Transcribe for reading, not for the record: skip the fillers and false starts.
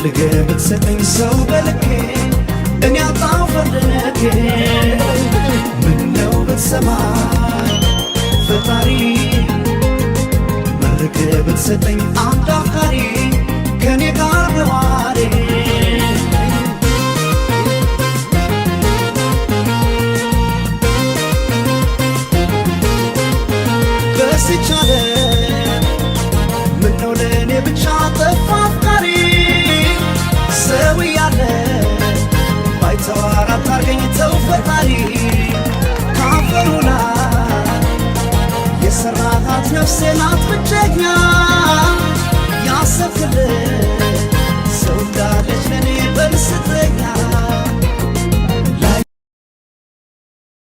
ፈልገህ ብትሰጠኝ ሰው በልኬ፣ እኔ አጣው ፈልጌ። ምነው ብትሰማኝ ፈጣሪ፣ መርቀህ ብትሰጠኝ አንድ አፍቃሪ፣ ከኔ ጋር ነዋሪ። በዚች ዓለም ምነው ለእኔ ብቻ ጠፋ አፍቃሪ? ሰው እያለ ባይተዋር አታርገኝ ተው ፈጣሪ።